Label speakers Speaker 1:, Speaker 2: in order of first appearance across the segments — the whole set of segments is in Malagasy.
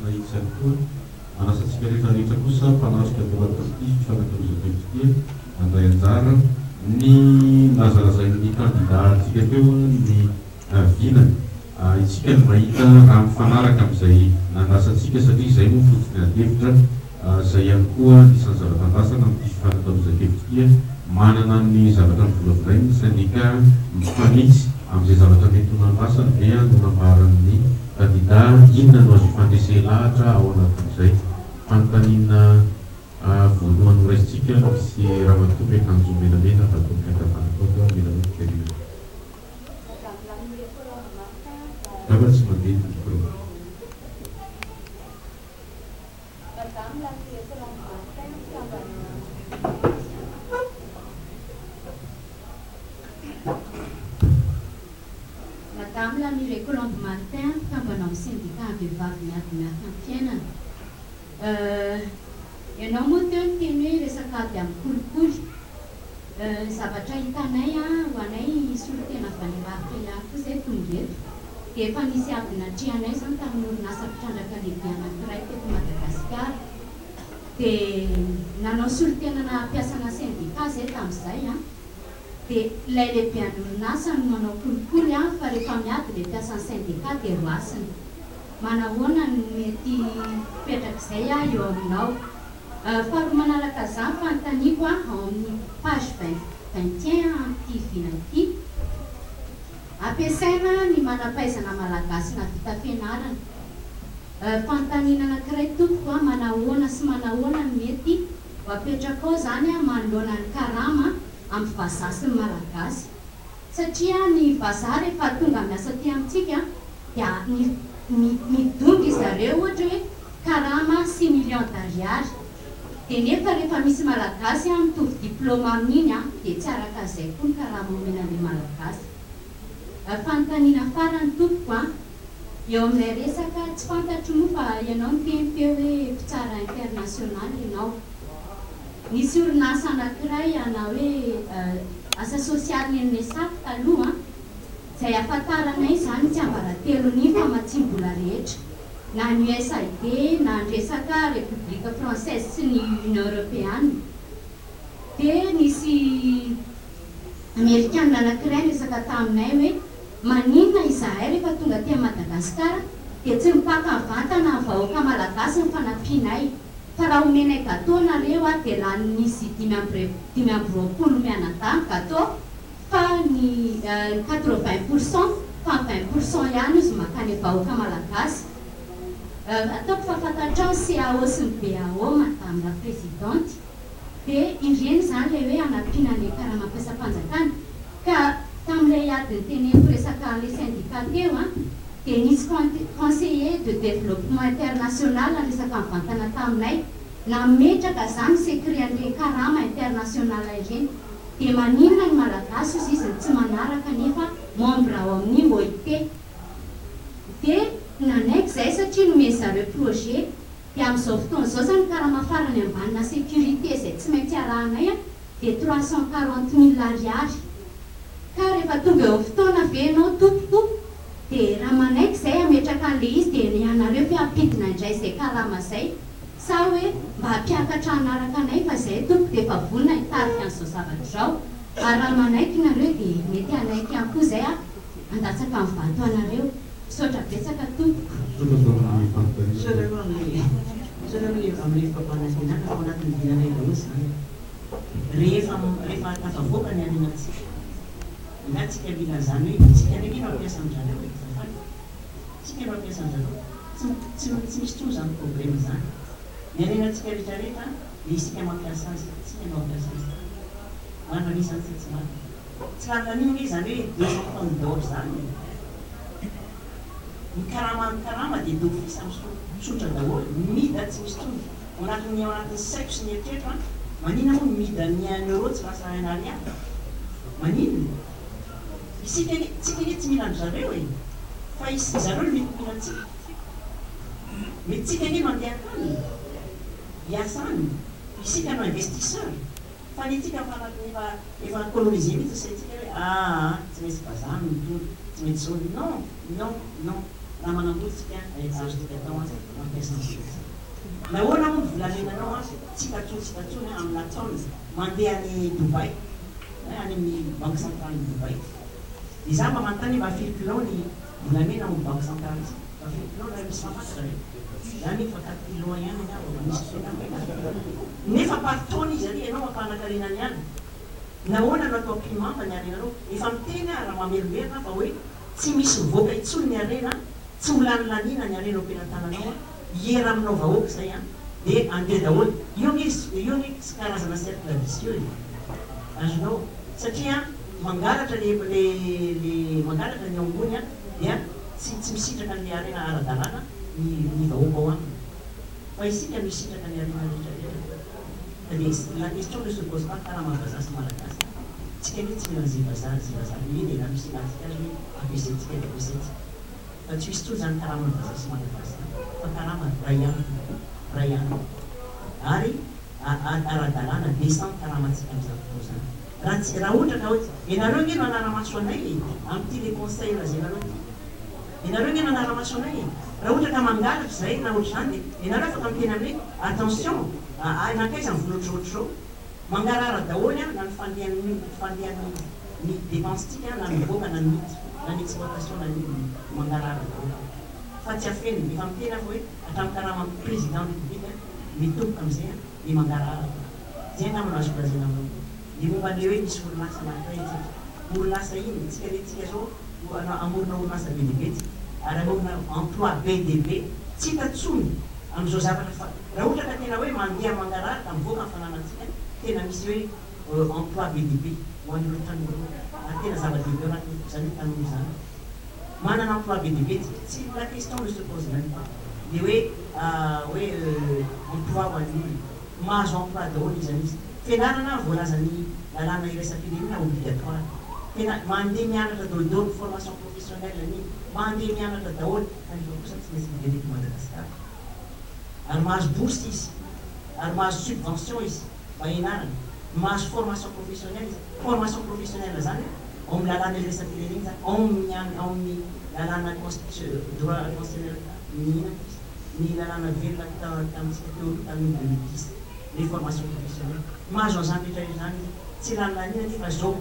Speaker 1: nahitsy ihany koa. Manasa antsika rehetra rehetra kosa mpanatrika ato anatin'ity fifanakalozan-kevitra ity handray anjara. Ny lazalazain'ny kandida antsika teo ny vinany. Isika no mahita raha mifanaraka amin'izay nandrasantsika satria izay moa fototry ny adihevitra. Izay ihany koa anisan'ny zavatra andrasana amin'ity fifanakalozan-kevitra ity. Manana ny zavatra novolavolainy ny sendika mifanitsy amin'izay zavatra mety ho nandrasany ve no nambaran'ny kandida? Inona no azo ifandresey lahatra ao anatin'izay? Fanontaniana voalohany horaisintsika, misy ramatoa miakanjo menamena avy ato amin'ny ankavanako ato, menamena tery. Angamba tsy mandeha ny micro.
Speaker 2: Madame Lamire Colombe Martin, mpikambana. Madame Lamire Colombe Martin, mpikambana ao amin'ny sendikà Vehivavy Miady Miafy amin'ny Fiainana. Ianao moa teo niteny hoe resaka ady amin'ny kolikoly. Ny zavatra hitanay ho anay solontena avy any Avaratra ihany koa izay tonga eto dia efa nisy ady natrehanay izany tamin'ny orinasa mpitrandraka lehibe anankiray teto Madagasikara. Dia nanao solontenana mpiasana sendika izay tamin'izay dia ilay lehibean'ny orinasa no manao kolikoly fa rehefa miady ilay mpiasan'ny sendika dia roasina. Manahoana no mety hipetrak'izay eo aminao? Faharoa manaraka izany fanontaniako ao amin'ny page 21 amin'ity vina ity. Ampiasaina ny manam-pahaizana malagasy nahavita fianarana. Fanontaniana anankiray tompoko a, manahoana sy manahoana no mety ho apetrakao izany manoloana ny karama amin'ny vazaha sy ny malagasy? Satria ny vazaha rehefa tonga miasa aty amintsika dia midongy zareo ohatra hoe karama six millions d'ariary dia nefa rehefa misy malagasy mitovy diploma amin'iny dia tsy araka an'izay koa ny karama omena an'ilay malagasy. Fanontaniana farany tompoko an, eo amin'ilay resaka tsy fantatro moa fa ianao niteny teo hoe mpitsara international ianao. Nisy orinasa anankiray ana hoe asa sosialy ny Messac taloha izay ahafantaranay izany ny tsiambaratelon'ny famatsiam-bola rehetra, na ny USAID na ny resaka République Française sy ny Union Europeana. Dia nisy Amerikana anankiray niresaka taminay hoe maninona izahay rehefa tonga aty Madagasikara dia tsy mipaka mivantana amin'ny vahoaka Malagasy ny fanampianay. Fa raha omenay gateau nareo a dia lanin'izy 25 mianadahy ny gateau fa ny 80% fa ny 20% ihany ozy makany vahoaka malagasy. Ataoko fa fantatrao ny CAO sy ny BAO madame la présidente dia ireny izany ilay hoe hanampiana an'ilay karamam-piasam-panjakana. Ka tamin'ilay ady niteneniko resaka an'ilay syndicat teo an, dia nisy conseiller de développement international niresaka mivantana taminay, nametraka izany secret an'ireny karama international ireny. Dia maninona ny Malagasy ozy izy no tsy manaraka nefa membre ao amin'ny OIT. Dia nanaiky izahay satria nomen'ny zareo projet. Dia amin'izao fotoana izao izany karama farany ambanina sécurité izay tsy maintsy arahanay an, dia 340 mille ariary. Ka rehefa tonga eo amin'ny fotoana ve ianao tompoko dia raha manaiky izay hametraka an'ilay izy dia ny anareo ve hampidina indray izay karama izay sa hoe mba hampiakatra hanaraka anay fa izay tompoko dia efa vonona hitarika an'izao zavatra izao ary raha manaiky nareo dia mety hanaiky ihany koa izay aho handatsaka ny vato anareo. Misaotra betsaka tompoko.
Speaker 1: Misaotra tamin'ny fanontaniana.
Speaker 3: Misaotra anao amin'ilay misaotra anao amin'ilay fampanantenana fa ao anatin'ny vinanay daholo izany. Rehefa rehefa tafavoaka ny harenantsika, angaha tsika mila an'izany hoe tsika indray ange no hampiasa an-dry zareo e, azafady, tsika no hampiasa an-dry zareo, tsy tsy tsy misy intsony izany problème izany. Ny harenantsika rehetra rehetra dia isika mampiasa azy, tsika no hampiasa azy. Marina ve izany sa tsy marina? Tsy lany an'io anie izany hoe 200 tonnes d'or izany e! Ny karama ny karama dia d'office misotra daholo, ny mida tsy misy intsony. Ao anatin'ny ao anatin'ny saiko sy ny eritreritro an, maninona moa ny mida ny un euro tsy lasa un ariary? Maninona? Isika anie, tsika anie tsy mila an-dry zareo e! Fa is, zareo no mety mila antsika. Mety tsika anie no handeha hankany e! Hiasa any. Isika no investisseur. Fa ny antsika efa anatin'ny efa efa colonisé mihitsy ny saintsika hoe aa tsy maintsy vazaha no mitondra, tsy maintsy zao. Non! Non! Non! Raha manambola tsika azontsika atao mampiasa ny vola. Nahoana moa ny volamenanao tsy hita tsony tsy hita tsony amina taona mandeha any Dubaï, any amin'ny banque centrale ny Dubaï. Dia za mba manontany hoe mba firy kilao ny volamena ao amin'ny banque centrale tsika? Mba firy kilao nareo misy mahafantatra ve? Za mino fa 4 kilos ihany angamba mba misy kilao. Nefa par taona izy ary ianao mampanakarena ny any. Nahoana no atao ampihimamba ny harenanao? Efa miteny aho raha mamerimberina fa hoe tsy misy mivoaka intsony ny harena, tsy ho lany laniana ny harena eo am-pelatananao an, hiera aminao vahoaka izay an, dia andeha daholo. Io ange io ange karazana cercle vicieux e! Azonao? Satria mangalatra le le le mangalatra ny ao ambony an, dia tsy tsy misitraka an'le harena ara-dalàna ny ny vahoaka ao aminy. Fa isika misitraka ny harena rehetra rehetra. Fa dia la question ne se pose pas karama vazaha sy malagasy a! Tsika anie tsy mila an'izay vazaha zay vazaha eny e na misy ilantsika azy hoe ampiasaintsika dia ampiasaintsika fa tsy misy intsony zany karaman'ny vazaha sy malagasy zany fa karama ray ihany ray ihany ary ara-dalàna décent karamantsika amin'izany fotoana izany raha tsy raha ohatra ka hoe ianareo ange no hanara-maso anay e amin'ity le conseil lazainareo ity. Ianareo nge manara-maso anay e! Raha ohatra ka mangalatra izahay na ohatr'izany dia ianareo afaka miteny aminay hoe attention aa nankaiza ny vola ohatrohatr'izao? Mangarahara daholo an na ny fandehan'ny fandehan'ny ny dépense-tsika na ny mivoaka na ny miditra na ny exportation na ny inona mangarahara daholo fa tsy afenina efa miteny aho fa hoe hatramin'ny karaman'ny président république mitomboka amin'izay an dia mangarahara daholo izay angamba no azoko lazaina aminao ny momba an'ilay hoe misy orinasa anankiray etsetra orinasa iny tsika re tsika zao Hamorona orinasa be dia be tsika ary hamorona emploi be dia be tsy hita tsony amin'izao zavatra fa raha ohatra ka tena hoe mandeha mangarahara ka mivoaka ny fananantsika tena misy hoe emploi be dia be ho an'ireo tanora ireo ary tena zava-dehibe ao anatin'izany hoe tanora izany manana emploi be dia be tsika tsy la question ne se pose même pas le hoe hoe emploi ho an'ny olona mahazo emploi daholo iza n'iza fianarana voalazan'ny lalàna iraisam-pirenena obligatoire Tena mandeha mianatra daholo formation professionnelle ny mandeha mianatra daholo kanefa kosa tsy maintsy miverina eto Madagascar ary mahazo bourse izy ary mahazo subvention izy mba hianarana mahazo formation professionnelle izy formation professionnelle zany ao amin'ny lalàna iraisam-pirenena zany ao amin'ny ao amin'ny lalàna constitution droit constitutionnel ny inona izy ny lalàna velona tamintsika teo aloha tamin'ny 2010 les formations professionnelles mahazo an'izany rehetra izany izy Tsy lany laniana anefa zao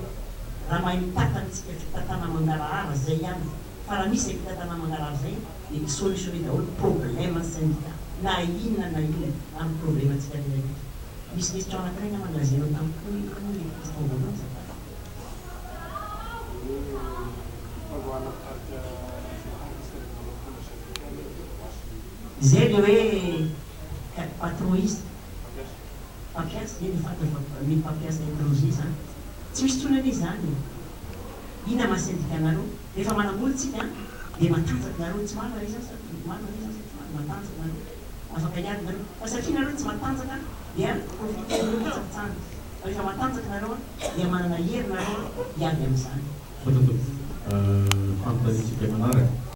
Speaker 3: raha mahay mitantana tsika fitatana mangarahara zay ihany fa raha misy zay fitatana mangarahara zay dia mi solutionner daholo problème syndicat na inona na inona amin'ny problème tsika rehetra rehetra. Misy question anakiray angamba nolazainao tamiko teo hoe inona moa le question voalohany azafady?
Speaker 4: Ny fandroahana mpitarika syndicaliste rehefa manao mpitondra syndicat ny masony.
Speaker 3: Zay le hoe patron izy. Mpampiasa, eny fantany fa ny mpampiasa étranger zany. Tsy misy intsony anie izany e! Inona maha syndicat anareo? Rehefa manambola tsika dia matanjaka nareo, tsy marina ve izany sa marina ve izany sa tsy marina? Matanjaka nareo, afaka hiady nareo. Fa satria nareo tsy matanjaka dia profiter-nireo mpitsangitsanga. Fa rehefa matanjaka nareo dia manana hery nareo hiady amin'izany.
Speaker 1: Misaotra tompoko. Fanontaniantsika manaraka.